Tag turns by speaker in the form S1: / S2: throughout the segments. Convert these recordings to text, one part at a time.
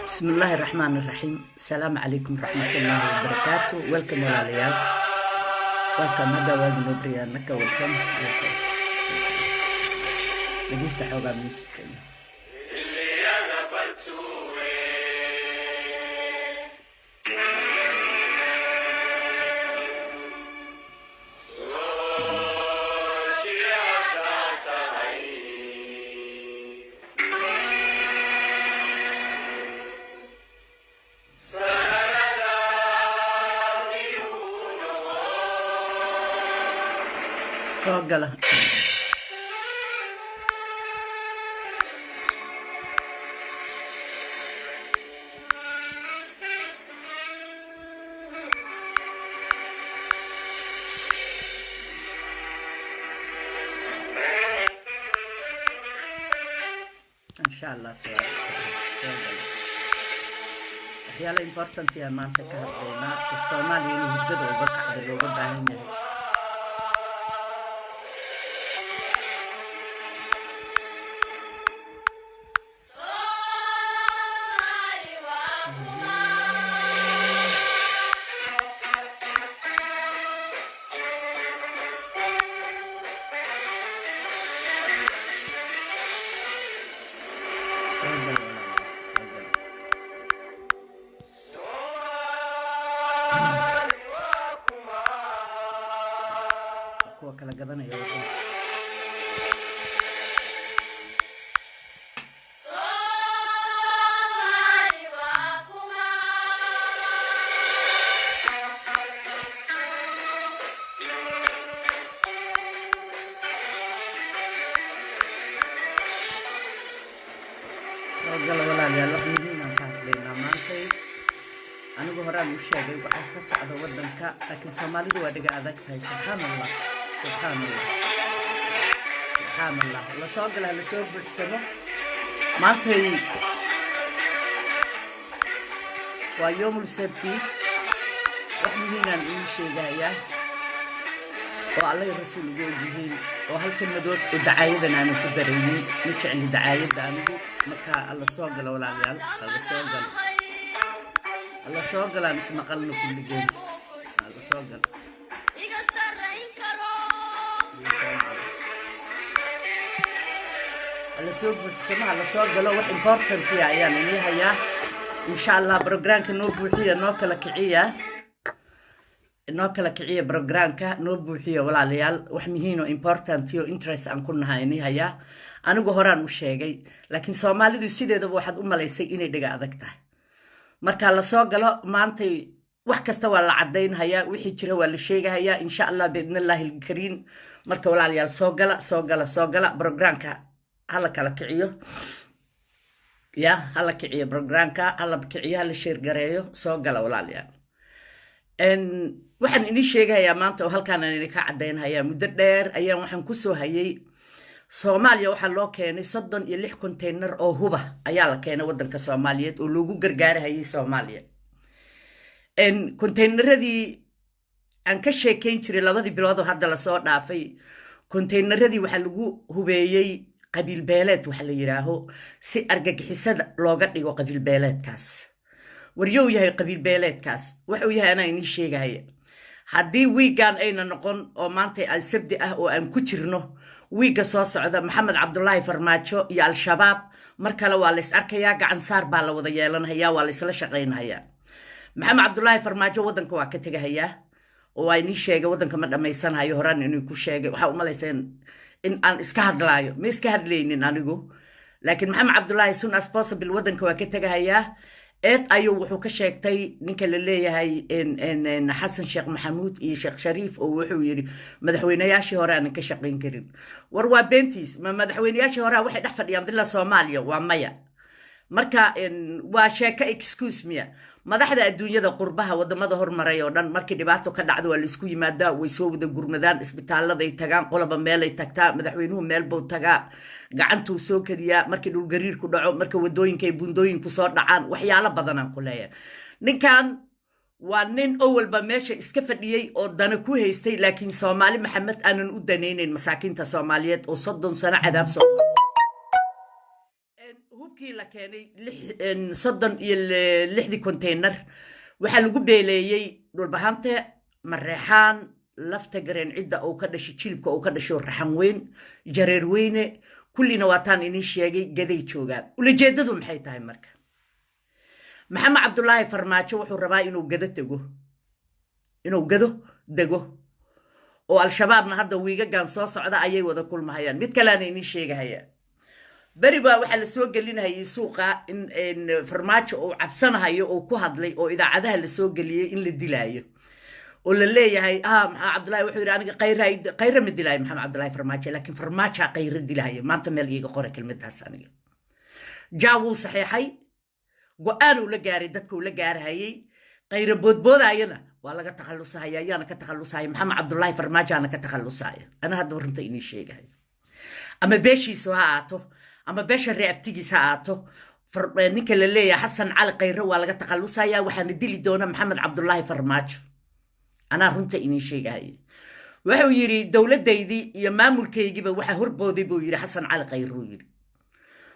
S1: Bismi illaahi raxmaan iraxiim. Asalaamu calaykum waraxmatullaahi wabarakaatu. Welcome, walaalayaal, welcome. Hadda waagi noo baryaa naka. Welcome, welcome. Dhegeysta xoogaa musica iyo soo gala. Insha Allah tabaaraka tacaala, soo gala. Waxyaala important yaa maanta ka hadlaynaa oo Soomaaliya inay hurdada uga kacda looga baahan yahay. Soo gala, walaalayaal, soo gala. Kuwa kala gadanaya wadanka. Soo gala, walaalayaal. Wax muhiim aan ka hadlaynaa maantay. Anigu horaan u sheegay waxaa ka socda wadanka, laakiin Soomaalidu waa dhiga adag tahay. Subxaan Allah, subxaan Allah, subxaan Allah. La soo gala, la soo buuxsamo. Maantay waa yoomul sabti. Wax muhiimaan ii sheegayaa oo Allay Rasuul ugu ogyihiin oo halkan madood oo dacaayadan aanan ku daraynin. Ma jecli dacaayadda anigu. Marka alla soo galo, walaalayaal, alla soo galo, alla soo galaan, ismaqalno kulligeen. Alla soo galo, alla soo galo, alla soo buuxsamo, alla soo galo. Wax important-iya ayaan inii hayaa, insha Allah. Programka noo buuxiya, noo kala kiciya, noo kala kiciya, programka noo buuxiya, walaalayaal. Wax muhiim oo important iyo interest aan ku nahay inii hayaa. Anigu horaan u sheegay, laakiin Soomaalidu sideedaba waxaad u malaysay inay dhiga adag tahay. Marka la soo galo. Maantay wax kasta waa la cadaynhayaa, wixii jira waa la sheegahayaa, insha Allah, biidnillaahi alkariim. Marka walaalayaal, soo gala, soo gala, soo gala. Programka hala kala kiciyo, ya hala kiciyo programka, hala kiciyo, hala share gareeyo. Soo gala, walaalayaal. Waxaan inii sheegahayaa maanta oo halkaan aan idinka caddaynhayaa, muddo dheer ayaan waxaan kusoo hayay Soomaaliya. Waxaa loo keenay 36 container oo huba ayaa la keenay waddanka Soomaaliyeed oo loogu gargaarahayay Soomaaliya. Containeradii aan ka sheekayn jiray 2dii bilood oo hadda lasoo dhaafay, containeradii waxaa lagu hubeeyey qabiil beeleed waxa la yidhaaho, si argagixisada looga dhigo qabiil beeleedkaas. Waryow yahay qabiil beeleedkaas? Wuxuu yahay anaa inii sheegaya. Haddii wiigan ayna noqon oo maanta aan Sabdi ah oo aan ku jirno, wiigga soo socda Maxamed Cabdulaahi Farmaajo iyo Al-Shabaab mar kale waa la is arkayaa, gacan saar baa la wada yeelanhayaa, waa la isla shaqaynhayaa. Maxamed Cabdulaahi Farmaajo waddanka waa ka tegahayaa oo waa inii sheegay, waddanka ma dhammaysanhayo. Horaan inuu ku sheegay. Waxaa umalayseen in aan iska hadlaayo, ma iska hadlaynin anigu, laakiin Maxamed Cabdulaahi soon as possible waddanka waa ka tegahayaa. Eed ayuu wuxuu ka sheegtay ninka la leeyahay Xasan Sheekh Maxamuud iyo Sheekh Shariif, oo wuxuu yidhi madaxweynayaashii hore aanan ka shaqayn karin. War waa beentiis. Ma madaxweynayaashii hore waxay dhex fadhiyaan Villa Soomaaliya? Waa maya. Marka waa sheeko excuse me. Madaxda adduunyada, qurbaha, wadamada hormaray oo dhan, markii dhibaato ka dhacdo waa laisku yimaadaa, way soo wada gurmadaan, isbitaaladay tagaan, qoloba meelay tagtaa, madaxweynuhu meel buu tagaa, gacantuu soo keliyaa. Markii dhulgariirku dhaco, marka wadooyinka ay buundooyinku soo dhacaan, waxyaalo badanaan ku leeyahay. Ninkan waa nin owalba meesha iska fadhiyey oo dana ku haystay, laakiin Soomaali Maxamed aanan u danaynayn, masaakiinta Soomaaliyeed oo 30 sano cadaab soo. Hubkii la keenay 36-dii container waxaa lagu beeleeyey Dhulbahante, Mareexaan, Lafta Gareen, cidda uu ka dhashay, jilibka uu ka dhashay, Raxan Weyn, Jareer Weyne, kullina waataan iniin sheegay, Gaday joogaan. Ulajeedadu maxay tahay marka? Maxamed Cabdulaahi Farmaajo wuxuu rabaa inuu Gado tego, inuu Gado dego, oo Al-Shabaabna hadda wiigagan soo socda ayay wada kulmahayaan. Mid kaleana iniin sheegahaya: beri baa waxaa la soo gelinahayay suuqa in Farmaajo uu cabsanahayo oo ku hadlay oo idaacadaha la soo geliyey in la dilaayo oo la leeyahay, Maxamed Cabdullahi wuxuu yidhi, aniga Khayra Khayra ma dilaayo Maxamed Cabdullahi Farmaajo, laakiin Farmaajaa Khayra dilaayo. Maanta meel iiga qora kelmadaas. Aniga jaa wuu saxiixay, go-aan uu la gaaray, dadka uu la gaarahayey. Khayra boodboodaayana waa laga takhallusahaya. Ayaana ka takhallusahaya? Maxamed Cabdullaahi Farmaajaana ka takhallusahaya. Ana hadda runta inii sheegahay, ama beeshiisu ha aato ama beesha reabtigiis ha aato, ninka la leeyahay Xasan Cali Khayre waa laga takhallusaya, waxaana dili doona Maxamed Cabdullaahi Farmaajo. Anaa runta inii sheegahaya. Wuxuu yidhi, dowladdaydii iyo maamulkaygiiba waxa horbooday, buu yidhi, Xasan Cali Khayre, uu yidhi.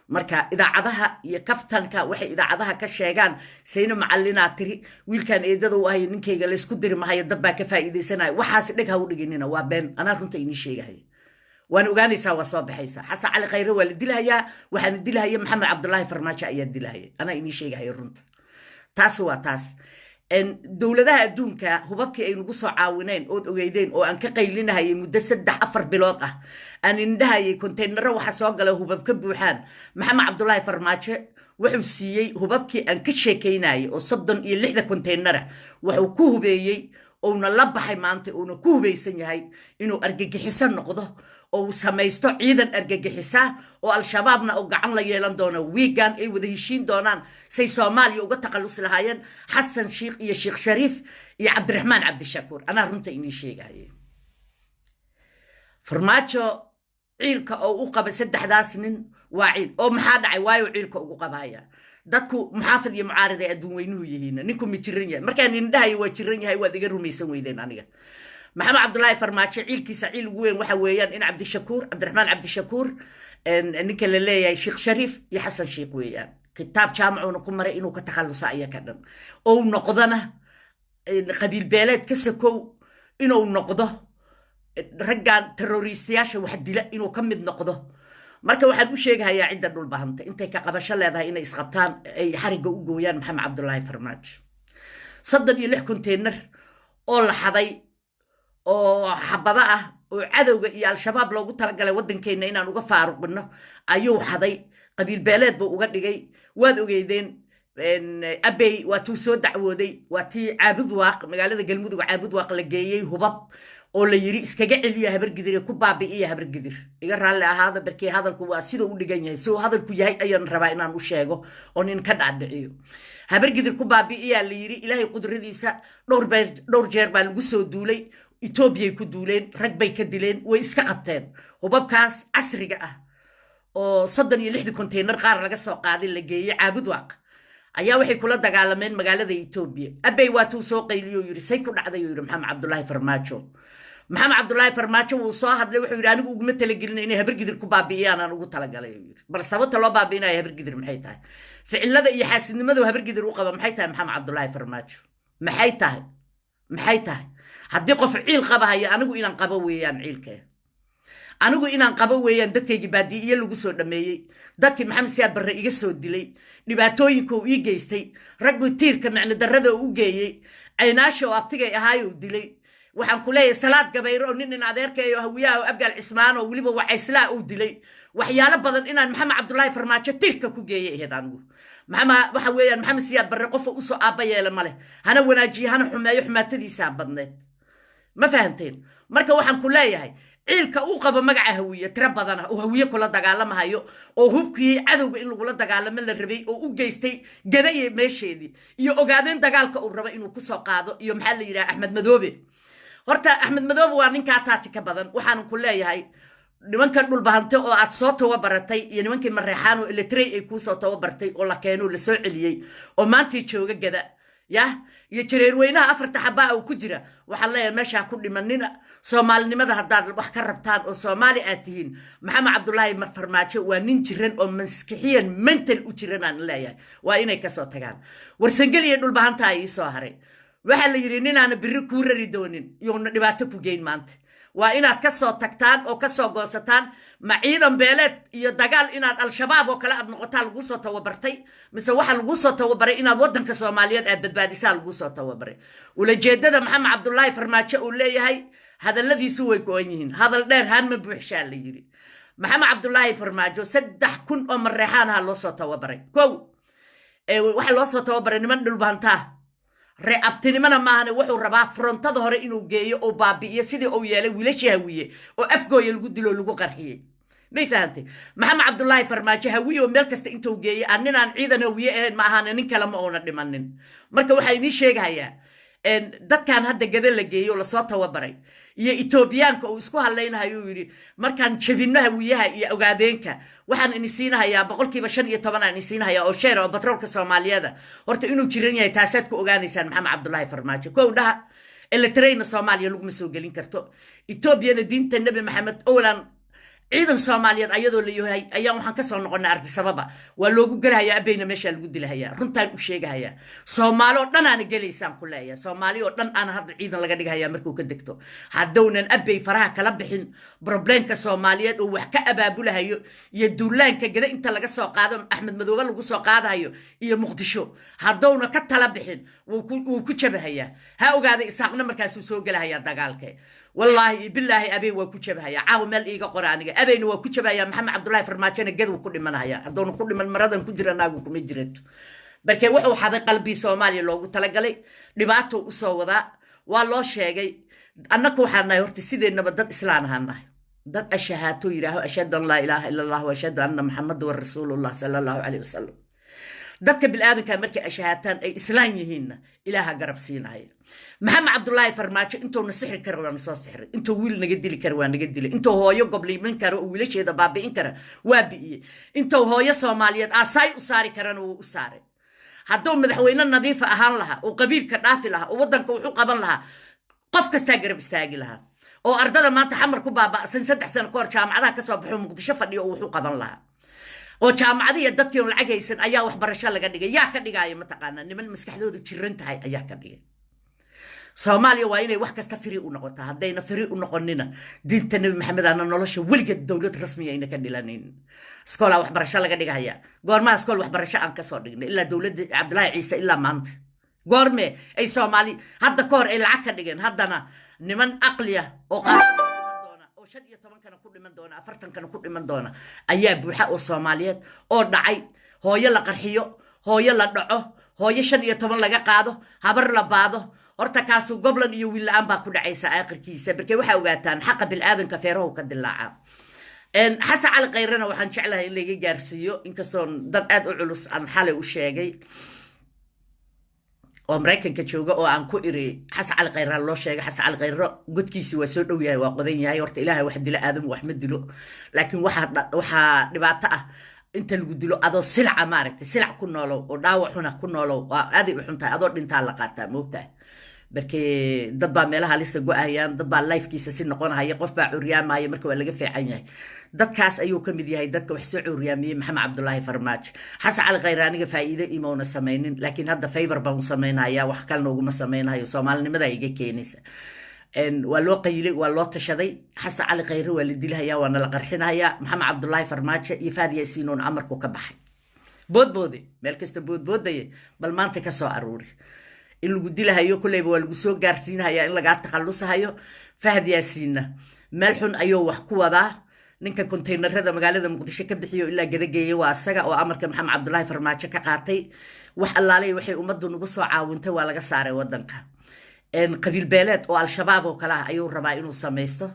S1: Marka idaacadaha iyo kaftanka waxay idaacadaha ka sheegaan, sayno macalinaa tiri, wiilkan eedada u ahayo ninkayga laysku diri mahayo, dad baa ka faa'iidaysanaya. Waxaas dheg ha u dhiginina, waa been. Anaa runta inii sheegahaya. Waan ogaanaysaa, waa soo baxaysaa. Xasan Cali Khayre waa la dilahayaa, waxaana dilahaya Maxamed Cabdulaahi Farmaajo ayaa dilahaya. Anaa inii sheegahaya runta. Taas waa taas. Dowladaha adduunka hubabkii ay nagu soo caawineen ood ogeydeen oo aan ka qaylinahayay muddo 3-4 bilood ah, aan indhahayay konteynaro waxa soo gala hubab ka buuxaan. Maxamed Cabdulaahi Farmaajo wuxuu siiyey hubabkii aan ka sheekaynayay oo 36-da konteynara. Wuxuu ku hubeeyey ouna la baxay maanta, uuna ku hubaysan yahay inuu argagixiso noqdo oo uu samaysto ciidan argagixisa oo Al-Shabaabna uu gacan la yeelan doono wiigan, ay wada heshiin doonaan say Soomaaliya uga takhallusi lahaayeen Xasan Sheikh iyo Sheekh Shariif iyo Cabdiraxmaan Cabdishakuur. Anaa runta inii sheegaya. Farmaajo ciilka oo u qaba saddexdaas nin waa ciil oo maxaa dhacay? Waayo, ciilka ugu qabaya dadku muxaafid iyo mucaarid ay adduun weynuhu yihiin. Ninku ma jiran yahay? Markaan indhahayo waa jiran yahay, waad iga rumaysan weydeen. Aniga Maxamed Cabdulaahi Farmaajo ciilkiisa ciil ugu weyn waxa weeyaan in Cabdishakuur, Cabdiraxmaan Cabdishakuur, ninka la leeyahay Sheekh Shariif iyo Xasan Sheikh weeyaan. Kitaab jaamacuuna ku maray inuu ka takhallusa ayaka dhan, ou noqdona qabiil beeleed ka sakow, inuu noqdo raggan terroristayaasha wax dila inuu ka mid noqdo. Marka waxaan u sheegahayaa cidda Dhulbahanta intay ka qabasho leedahay inay isqabtaan, ay xarigga u gooyaan Maxamed Cabdulaahi Farmaajo. 36 konteynar oo la xaday oo xabado ah oo cadowga iyo Al-Shabaab loogu talagalay waddankeenna inaan uga faaruqino ayuu xaday. Qabiil beeleed buu uga dhigay. Waad ogeydeen, Abey waa tuu soo dacwooday, waa tii Caabudwaaq, magaalada Galmudug Caabudwaaq la geeyey hubab oo la yiri iskaga celiya Habargidir ee ku baabi'iya Habargidir. Iga raalli ahaada, barkee hadalku waa siduu u dhigan yahay, siduu hadalku yahay ayaan rabaa inaan u sheego oo nin ka dhaadhiciyo. Habargidir ku baabi'iyaa la yiri. Ilaahay qudradiisa, dhowr jeer baa lagu soo duulay. Etoobiyay ku duuleen, rag bay ka dileen, way iska qabteen. Hubabkaas casriga ah oo 36-dii konteynar qaar laga soo qaaday la geeyey Caabudwaaq ayaa waxay kula dagaalameen magaalada Etoobiya. Abey waatuu soo qayliyo, yiri, say ku dhacday? Yiri Maxamed Cabdulaahi Farmaajo. Maxamed Cabdulaahi Farmaajo wuu soo hadlay, wuxuu yidhi, anigu uguma talagelin inay Habargidir ku baabi'iyaan, aan ugu talagalay, yiri. Bal sababta loo baabi'inayo Habargidir maxay tahay? Ficilada iyo xaasidnimadu Habargidir u qaba maxay tahay? Maxamed Cabdulaahi Farmaajo maxay tahay? Maxay tahay? Haddii qof ciil qabahayo, anigu inaan qabo weeyaan. Ciilkee anigu inaan qabo weeyaan. Dadkaygii baadi'iye lagu soo dhameeyey, dadkii Maxamed Siyaad Barre iga soo dilay, dhibaatooyinka uu ii geystay, raggu tiirka micno darrada u geeyey, Caynaasha oo abtigay ahaayuu dilay. Waxaan ku leeyahay, Salaad Gabayre oo nin in adeerkayo Hawiyaha oo Abgaal Cismaan oo weliba Wacayslaa uu dilay, waxyaalo badan inaan Maxamed Cabdulaahi Farmaajo tiirka ku geeyay ahayd. Anigu Maxamed waxa weeyaan Maxamed Siyaad Barre qofa usoo aabba yeela ma leh, hana wanaajiye hana xumeeyo, xumaatadiisaa badneed. Ma fahanteen? Marka waxaan ku leeyahay, ciilka uu qabo magaca Hawiye tiro badana oo Hawiye kula dagaalamahayo oo hubkii cadowga in lagula dagaalamo la rabay oo u geystay Gada iyo meesheedii iyo ogaadeen dagaalka uu rabo inuu kusoo qaado. Iyo maxaa la yidhaha, Axmed Madoobe. Horta Axmed Madoobe waa ninkaa taati ka badan. Waxaan ku leeyahay, nimanka Dhulbahante oo aad soo tababaratay iyo nimankii Mareexaan oo Eletrey ay kuusoo tababartay oo la keeno, lasoo celiyey oo maantii jooga Gada. Yah, iyo jareerweynaha afarta xabaa uu ku jira, waxaan leeyahay meeshaa ku dhimanina. Soomaalinimada haddaad wax ka rabtaan oo Soomaali aad tihiin, Maxamed Cabdulaahi Farmaajo waa nin jiran oo maskixiyan, mental u jiran aan leeyahay, waa inay kasoo tagaan. Warsangel iyo Dhulbahantaa ii soo haray. Waxaa la yidhi, ninaana biri kuu rari doonin youna dhibaato ku geyn. Maanta waa inaad ka soo tagtaan oo ka soo goosataan. Ma ciidan beeleed iyo dagaal inaad Al-Shabaab oo kale aad noqotaa laguu soo tababartay, mise waxaa laguu soo tababaray inaad waddanka Soomaaliyeed aad badbaadisaa laguu soo tababaray? Ulajeedada Maxamed Cabdulaahi Farmaajo uu leeyahay, hadalladiisu way go-an yihiin. Hadal dheer haan ma buuxshaa la yidhi. Maxamed Cabdulaahi Farmaajo 3000 oo Mareexaan aha loo soo tababaray. Kow, waxaa loo soo tababaray niman Dhulbahantaa, ree abtinimona maahane. Wuxuu rabaa frontada hore inuu geeyo oo baabi'iyo, sidii uu yeelay wiilashii Hawiye oo Afgooya lagu dilo oo lagu qarxiyey. May fahantay? Maxamed Cabdulaahi Farmaajo Hawiye oo meel kasta intuu geeyey, aan ninaan ciidan Hawiye ahayn ma ahaane, nin kale ma uuna dhimanin. Marka waxaa inii sheegahayaa, dadkan hadda Gada la geeyo oo lasoo tababaray iyo Etoobiyaanka uu isku hadlaynahayo, uu yidhi markaan jebinno Hawiyaha iyo Ogaadeenka waxaan ini siinahayaa 15% aan ini siinahayaa oo share oo batroolka Soomaaliyeeda. Horta inuu jiran yahay taasaad ku ogaanaysaan. Maxamed Cabdulaahi Farmaajo, kow dhaha, eletreyna Soomaaliya laguma soo gelin karto. Etoobiyana diinta Nebi Maxamed owalan ciidan Soomaaliyeed ayadoo la yahay ayaan waxaan kasoo noqonay Ardisababa. Waa loogu gelahayaa, Abayna meeshaa lagu dilahayaa. Runtaan u sheegahayaa, Soomaali oo dhan aana gelaysaan ku leeyahay. Soomaali oo dhan aana hadda ciidan laga dhigahayaa markuu ka degto, haddownan Abay faraha kala bixin problemka Soomaaliyeed oo wax ka abaabulahayo iyo duulaanka Gada inta laga soo qaado Axmed Madoobe lagu soo qaadahayo iyo Muqdisho, haddowna ka tala bixin wuu ku jabahayaa. Ha ogaada, Isaaqna markaasuu soo gelahayaa dagaalka. Wallaahi bilaahi, Abey waa ku jabahaya. Caawa meel iiga qora aniga, Abeyna waa ku jabahaya, Maxamed Cabdullaahi Farmaajona Gadow ku dhimanaya. Haddoona ku dhiman, maradan ku jira naagu kuma jirato. Markee wuxuu xaday qalbii Soomaaliya loogu talagalay, dhibaatou usoo wadaa. Waa loo sheegay. Annaku waxaan nahay horta sideennaba dad islaan ahaan nahay, dad ashahaato yidhaaho ashhadu an laa ilaaha ila Allah wa ashhadu anna Maxamadu wa rasuulullah sala Allahu caleyh wasalam. Dadka bilaadanka markay ashahaataan ay islaan yihiinna, Ilaaha garab siinaya. Maxamed Cabdulaahi Farmaajo intuuna sixri kara waana soo sixray, intuu wiil naga dili kara waa naga dilay, intuu hooyo gobliimin kara oo wiilasheeda baabi'in kara waa bi'iyey, intuu hooyo Soomaaliyeed aasaay u saari karana wuu u saaray. Hadduu madaxweyne nadiifa ahaan lahaa oo qabiilka dhaafi lahaa oo waddanka wuxu qaban lahaa, qof kastaa garab istaagi lahaa. Oo ardada maanta Xamar ku baaba'san, 3 sano ka hor jaamacadaha kasoo baxo, Muqdisho fadhiyo oo wuxu qaban lahaa, oo jaamacadihiyo dadkii oon lacag haysan ayaa waxbarasho laga dhigay. Yaa ka dhigaayo? Mataqaanaa, niman maskaxdoodu jiran tahay ayaa ka dhigay. Soomaaliya waa inay wax kasta free u noqotaa. Haddayna free u noqonina, diinta Nebi Maxamed aana nolosha weligeed dowlad rasmiya ayna ka dhilanaynin. Iskoolaa waxbarasho laga dhigaya. Goormaha iskool waxbarasho aan kasoo dhignay? Ilaa dowladda Cabdilaahi Ciise ilaa maanta goorme ay Soomaali hadda ka hor ay lacag ka dhigeen? Haddana niman aqliya oo qaar doona oo 15-kana ku dhiman doona, 40-kana ku dhiman doona ayaa buuxa oo Soomaaliyeed oo dhacay. Hooyo la qarxiyo, hooyo la dhaco, hooyo 15 laga qaado, habar la baado. Horta kaasu goblan iyo wiil la-aan baa ku dhacaysa aakhirkiisa. Markee waxaa ogaataan, xaqa bilaadanka feerahu ka dilaaca. Xasan Cali Khayrena waxaan jeclahay in laga gaarsiiyo, inkastoo dad aad u culus aan xalay u sheegay oo Maraykanka jooga oo aan ku iri Xasan Cali Khayra loo sheegay. Xasan Cali Khayro godkiisi waa soo dhow yahay, waa qodan yahay. Horta Ilaahay wax dilo, Aadamu wax ma dilo, laakiin waxaa dhibaato ah inta lagu dilo adoo silaca, maaragtay, silac ku noolow oo dhaawac xuna ku noolow. Waa aaday u xun tahay, adoo dhintaa la qaataa, moogtahay. Markee dad baa meelaha halisa go-ayaan, dad baa lifekiisa si noqonahaya, qof baa curyaamaya. Marka waa laga fiican yahay. Dadkaas ayuu ka mid yahay, dadka wax soo curyaamiyey Maxamed Cabdulaahi Farmaajo. Xasan Cali Khayre aniga faa'iido imauna samaynin, laakiin hadda favor baan u samaynaya, wax kalena uguma samaynayo. Soomaalinimada iga keenaysa. Waa loo qayilay, waa loo tashaday. Xasan Cali Khayre waa la dilhayaa, waana la qarxinayaa. Maxamed Cabdulaahi Farmaajo iyo Faad Yaasiinoon amarku ka baxay. Boodboode meel kasta boodboodaye, bal maanta ka soo aruuri in lagu dilahayo. Kolleyba waa lagu soo gaarsiinhayaa in lagaa takhallusahayo. Fahad Yaasiinna meel xun ayuu wax ku wadaa. Ninka konteynerada magaalada Muqdisho ka bixiyo ilaa Gadageeye waa asaga oo amarka Maxamed Cabdulaahi Farmaajo ka qaatay. Wax allaalay waxay ummaddu nagu soo caawintay waa laga saaray wadanka. Qabiil beeleed oo Al-Shabaab oo kale ah ayuu rabaa inuu samaysto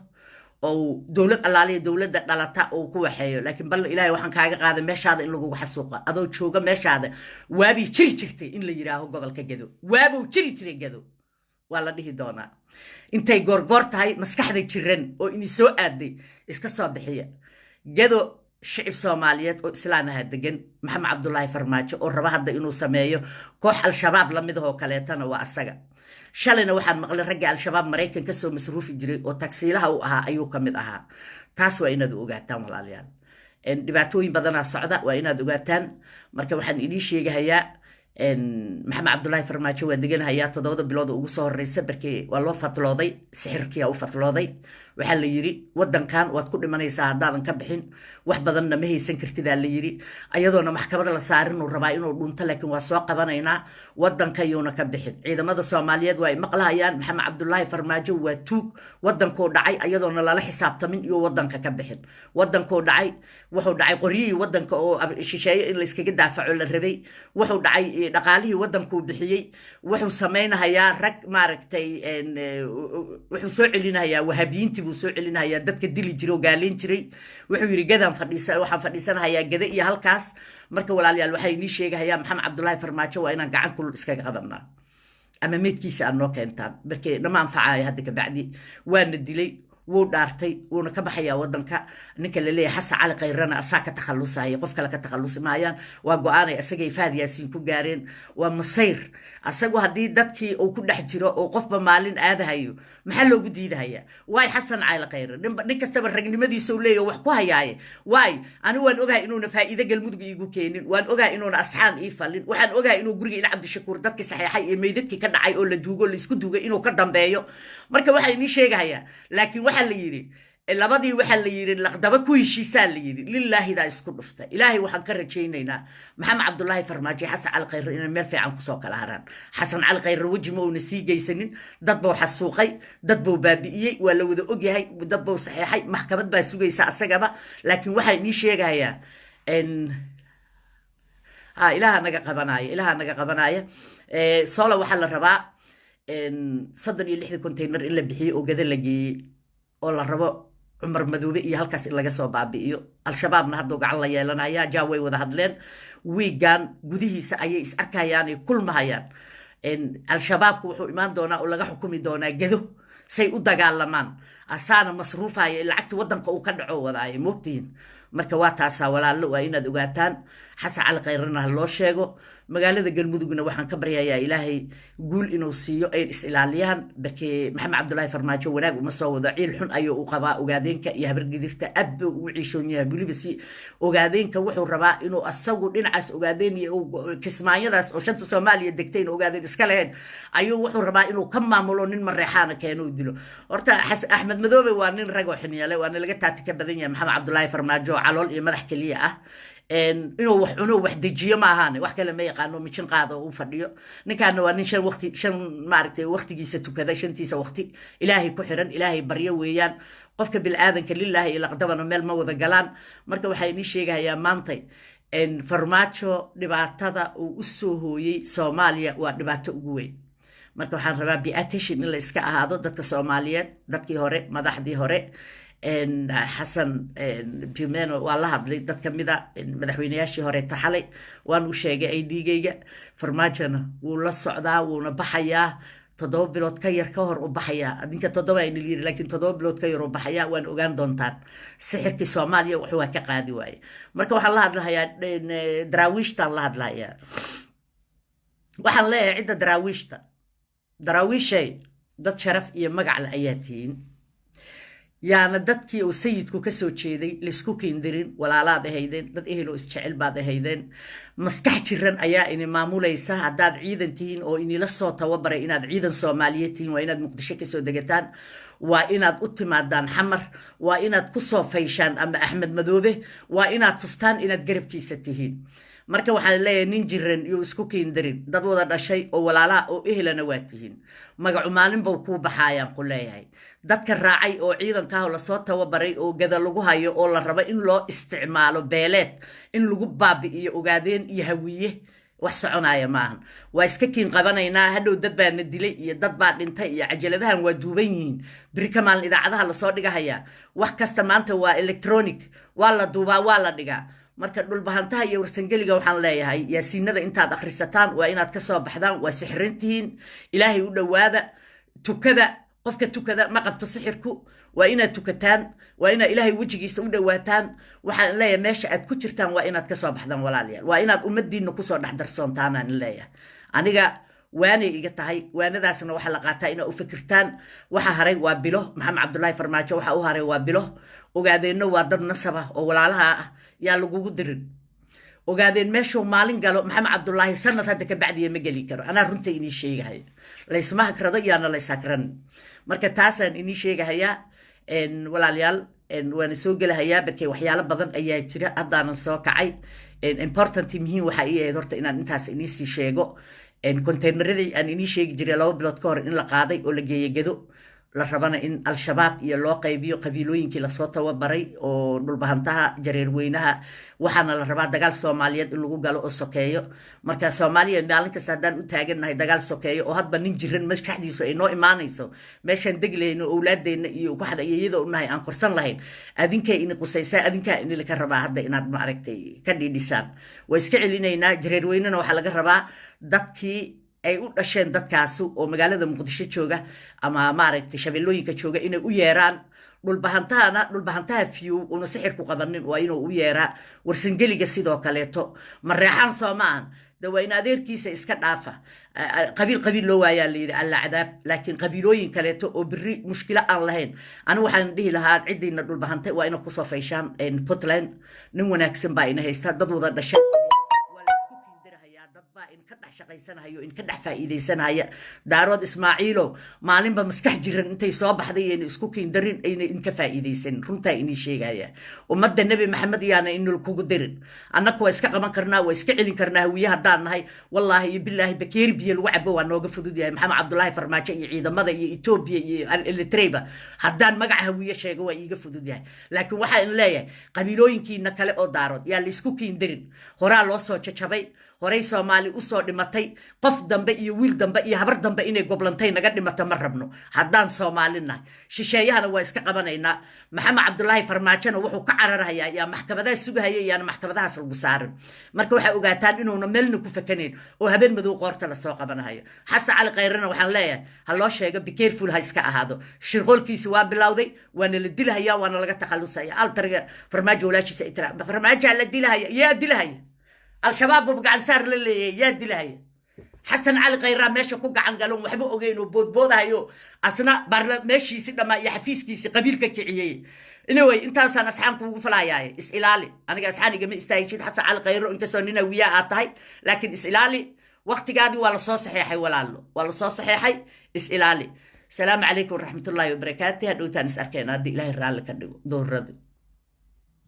S1: oo dowlad allaaliya dowladda dhalata uu ku waxeeyo. Laakiin bal Ilaahay waxaan kaaga qaaday meeshaada in lagugu xasuuqa adoo jooga meeshaada. Waabii jiri jirtay in la yidhaaho gobolka Gado, waabuu jiri jiray Gado, waa la dhihi doonaa intay goorgoor tahay. Maskaxda jiran oo ini soo aaday iska soo bixiya Gado. Shicib Soomaaliyeed oo islaan aha degan. Maxamed Cabdulaahi Farmaajo oo raba hadda inuu sameeyo koox Al-Shabaab lamid ahoo kaleetana waa asaga. Shalayna waxaan maqlay raggii Al-Shabaab Maraykan kasoo masruufi jiray oo tagsiilaha u ahaa ayuu ka mid ahaa. Taas waa inaad ogaataan, walaalayaal. Dhibaatooyin badanaa socda, waa inaad ogaataan. Marka waxaan idiin sheegahayaa, Maxamed Cabdulaahi Farmaajo waa deganhayaa 7da bilood ugu soo horeysa. Barkee waa loo fatlooday, sixirkiyaa u fatlooday. Waxaa la yiri, wadankan waad ku dhimanaysaa haddaadan ka bixin, wax badanna ma haysan kartidaa la yiri. Ayadoona maxkamad la saarinuu rabaa inuu dhunto, laakiin waa soo qabanaynaa. Wadanka yuuna ka bixin. Ciidamada Soomaaliyeed waa ay maqlahayaan. Maxamed Cabdulaahi Farmaajo waa tuug, wadankuu dhacay. Ayadoona lala xisaabtamin iyo wadanka ka bixin. Wadankuu dhacay, wuxuu dhacay qoryihii wadanka oo shisheeye in layskaga daafaco la rabay. Wuxuu dhacay dhaqaalihii wadankuu bixiyey. Wuxuu samaynahayaa rag maaragtay, wuxuu soo celinahayaa Wahabiyiintii buu soo celinahayaa, dadka dili jiray oo gaaleyn jiray. Wuxuu yidhi, gadaan fadhiisa, waxaan fadhiisanahayaa gada iyo halkaas. Marka walaalayaal, waxaa inii sheegahayaa, Maxamed Cabdulaahi Farmaajo waa inaan gacan kulul iskaga qabanaa ama meedkiisa aad noo keentaan. Markee nama anfacaayo hadda kabacdi. Waana dilay, wuu dhaartay, wuuna ka baxayaa wadanka. Ninka la leeyahay Xasan Cali Khayrana asaa ka takhalusaya, qof kale ka takhalusi maayaan. Waa go-aanay asagay Fahad Yaasiin ku gaareen. Waa masayr asagu. Haddii dadkii uu ku dhex jiro oo qofba maalin aadahayo, maxaa loogu diidahayaa? Waay Xasan Cali Khayre, nin kastaba ragnimadiisa uu leeyahy wax ku hayaaye. Waay anigu waan ogahay inuuna faa'iide Galmudug iigu keenin, waan ogahay inuuna asxaan ii falin, waxaan ogahay inuu guriga ila Cabdishakuur dadkii saxeexay iyo meydadkii ka dhacay oo la duugo, laisku duugay, inuu ka dambeeyo. Marka waxaa inii sheegahayaa, laakiin waxaa la yidhi labadii, waxaa la yidhi laqdaba ku heshiisaa la yidhi, lilaahidaa isku dhufta. Ilaahay waxaan ka rajaynaynaa Maxamed Cabdulaahi Farmaajo, Xasan Cali Khayre inay meel fiican kusoo kala haraan. Xasan Cali Khayre weji ma uuna sii geysanin. Dad buu xasuuqay, dad buu baabi'iyey, waa la wada ogyahay. Dad buu saxeexay, maxkamad baa sugaysa asagaba. Laakiin waxaa inii sheegahayaa, ha, ilaaha naga qabanaya, ilaaha naga qabanaya. Sola waxaa la rabaa 36da container in la bixiyey oo gada la geeyey, oo la rabo Cumar Madoobe iyo halkaas in laga soo baabi'iyo. Al-Shabaabna hadduu gacan la yeelanaya jaa way wada hadleen. Wiigan gudihiisa ayay is arkayaan ay kulmahayaan. Al-Shabaabku wuxuu imaan doonaa oo laga xukumi doonaa Gado say u dagaalamaan. Asaana masruufaya, lacagta waddanka uu ka dhaco wadaayo, moogtihiin. Marka waa taasaa, walaallo, waa inaad ogaataan. Xasan Cali Khayrana ha loo sheego. Magaalada Galmudugna waxaan ka baryayaa Ilaahay guul inuu siiyo, ay is ilaaliyaan. Barkee Maxamed Cabdulaahi Farmaajo wanaag uma soo wado, ciil xun ayuu u qabaa Ogaadeenka iyo Habargidirta. Aad buu ugu ciishoon yahay, weliba si Ogaadeenka. Wuxuu rabaa inuu asagu dhinacaas Ogaadeen iyo Kismaanyadaas oo shanta Soomaaliya degtayn Ogaadeen iska lahayn ayuu wuxuu rabaa inuu ka maamulo, nin Mareexaana keeno, u dilo. Horta Axmed Madoobe waa nin rag oo xinyale, waana laga taati ka badan yahay Maxamed Cabdulaahi Farmaajo oo calool iyo madax keliya ah. Inuu wax cuno, wax dejiyo maahaane, wax kale ma yaqaano. Mijin qaado oo u fadhiyo. Ninkaana waa nin shan waqti, shan maaragtay waqtigiisa tukada, shantiisa waqti Ilaahay ku xiran, Ilaahay baryo weeyaan. Qofka bilaadanka lilaahi iyo laqdabana meel ma wada galaan. Marka waxaa inii sheegahayaa, maantay Farmaajo dhibaatada uu u soo hooyey Soomaaliya waa dhibaato ugu weyn. Marka waxaan rabaa be attention in la iska ahaado dadka Soomaaliyeed, dadkii hore, madaxdii hore. Xasan Bumeno waa la hadlay dad kamida madaxweyneyaashii hore taxalay, waan u sheegay ay dhiigayga. Farmaajona wuu la socdaa, wuuna baxayaa. 7 bilood ka yar ka hor u baxayaa. Adinka 7 ayna yiri, laakiin 7 bilood ka yar u baxayaa. Waan ogaan doontaan sixirkii Soomaaliya wuxuu waa ka qaadi waaye. Marka waxaan la hadlahayaa Daraawiishtaan la hadlahayaa. Waxaan leeyahay cidda Daraawiishta, Daraawiishay, dad sharaf iyo magac le ayaa tihiin. Yaana dadkii uu sayidku ka soo jeeday laysku keendirin. Walaalaad ahaydeen, dad eheloo isjecel baad ahaydeen. Maskax jiran ayaa ini maamulaysa. Haddaad ciidan tihiin oo inila soo tababaray inaad ciidan Soomaaliyeed tihiin, waa inaad Muqdisho kasoo degataan, waa inaad u timaadaan Xamar, waa inaad ku soo fayshaan ama Axmed Madoobe, waa inaad tustaan inaad garabkiisa tihiin. Marka waxaan leeyahay, nin jiran iyo isku kiindirin. Dad wada dhashay oo walaalaha oo ehelana waa tihiin. Magacu maalin bau kuu baxaayaan ku leeyahay. Dadka raacay oo ciidankaah lasoo tababaray oo gada lagu hayo oo la rabo in loo isticmaalo beeleed in lagu baabi'iyo Ogaadeen iyo Hawiye, wax soconaya maahan. Waa iska kiin qabanaynaa. Hadhow dad baa na dilay iyo dad baa dhintay iyo cajaladahan waa duuban yihiin. Beri ka maalin idaacadaha lasoo dhigahayaa. Wax kasta maanta waa electronic, waa la duubaa, waa la dhigaa. Marka Dhulbahantaha iyo Warsangeliga waxaan leeyahay, yaasiinada intaad akhrisataan waa inaad ka soo baxdaan. Waa sixrintihiin. Ilaahay u dhowaada, tukada. Qofka tukada ma qabto sixirku. Waa inaad tukataan, waa inaad Ilaahay wejigiisa u dhowaataan. Waxaan leeyahay, meesha aad ku jirtaan waa inaad kasoo baxdaan, walaalayaal. Waa inaad ummadiina kusoo dhex darsoontaanaan leeyahay. Aniga waanay iga tahay, waanadaasna waxaa la qaataa inaad u fikirtaan. Waxa haray waa bilo. Maxamed Cabdullaahi Farmaajo waxa u haray waa bilo. Ogaadeenno waa dad nasaba oo walaalaha ah, yaa lagugu dirin. Ogaadeen meeshuu maalin galo, Maxamed Cabdullaahi sanad hadda ka bacdiya ma geli karo. Anaa runta inii sheegahay, laysma hagrado, yaana layshagran. Marka taasaan inii sheegahayaa, walaalayaal. Waana soo gelahayaa barkay, waxyaalo badan ayaa jira. Haddaanan soo kacay. Important, muhiim waxaa ii ahayd horta inaan intaas iniisii sheego: containeradii aan inii sheegi jiray 2 bilood ka hor in la qaaday oo la geeyey Gedo, la rabana in Al-Shabaab iyo loo qaybiyo qabiilooyinkii lasoo tababaray oo Dhulbahantaha, Jareerweynaha. Waxaana la rabaa dagaal Soomaaliyeed in lagu galo oo sokeeyo. Marka Soomaaliya maalin kasta haddaan u taagannahay dagaal sokeeyo oo hadba nin jiran maskaxdiisu ay noo imaanayso, meeshaan degi lahayno, owlaadeenna iyo waxaan iyada u nahay aan korsan lahayn, adinkay ini qusaysaa, adinkaa inilaka rabaa hadda inaad maaragtay ka dhiidhisaan. Waa iska celinaynaa. Jareerweynena waxaa laga rabaa dadkii ay u dhasheen dadkaasu oo magaalada Muqdisho jooga ama maaragtay shabeellooyinka jooga inay u yeeraan. Dhulbahantahana, dhulbahantaha fiyow una sixirku qabanin waa inuu u yeeraa. Warsangeliga sidoo kaleeto. Mareexaan soo maahan de, waa in adeerkiisa iska dhaafa. Qabiil qabiil loo waayaa la yidhi, Alla cadaab. Laakiin qabiilooyin kaleeto oo beri mushkilo aan lahayn, anigu waxaan dhihi lahaa ciddiina Dhulbahante waa inay kusoo fayshaan Puntland. Nin wanaagsan baa ina haysta, dad wada dhasha. Waa la isku kiindirahayaa, dad baa in ka dhex shaqaysanahayo, in ka dhex faa'iidaysanaya. Daarood Ismaaciilo, maalinba maskax jiran intay soo baxday ayna isku kiindarin, ayna inka faa'iidaysanin. Runtaa inii sheegaya. Ummadda Nebi Maxamed yaana inul kugu dirin. Annaku waa iska qaban karnaa, waa iska celin karnaa. Hawiye haddaan nahay, wallaahi iyo bilaahi, bakeeri biyo lagu cabo waa nooga fudud yahay Maxamed Cabdullaahi Farmaajo iyo ciidamada iyo Etoobiya iyo Eritreyba. Haddaan magaca Hawiye sheego waa iiga fudud yahay. Laakiin waxaa in leeyahay, qabiilooyinkiina kale oo Daarood yaa la isku kiindirin. Horaa loo soo jajabay, horey Soomaali usoo dhimatay. Qof dambe iyo wiil dambe iyo habar dambe inay goblantay naga dhimato ma rabno haddaan Soomaali nahay. Shisheeyahana waa iska qabanaynaa. Maxamed Cabdulaahi Farmaajona wuxuu ka cararhayaa yaa maxkamadaha sugahaya, yaana maxkamadahaas lagu saarin. Marka waxay ogaataan inuuna meelna ku fakanayn oo habeen madow qoorta lasoo qabanahayo. Xasan Cali Khayrena waxaan leeyahay ha loo sheego, be careful ha iska ahaado. Shirqoolkiisi waa bilowday, waana la dilahaya, waana laga takhalusaya. Altariga Farmaajo walaashiisa ay tira Farmaajaa la dilahaya. Yaa dilahaya? Al-Shabaab buu gacan saar la leeyahay. Yaa dilahaya? Xasan Cali Khayraa meesha ku gacan galon, waxba ogeyn oo boodboodahayo, asna baarla meeshiisi dhammaa iyo xafiiskiisi qabiilka kiciyey. Anyway, intaasaan asxaan kuugu falayaaye, is ilaali. Aniga asxaan igama istaahishid, Xasan Cali Khayro, inkastoo nina wiyaa aad tahay, laakiin is ilaali. Waqtigaadii waa lasoo saxeexay, walaalo, waa lasoo saxeexay. Is ilaali. Asalaamu calaykum waraxmatullaahi wabarakaati. Hadhowtaan is arkayna haddii Ilaahay raalli ka dhigo. Doorada.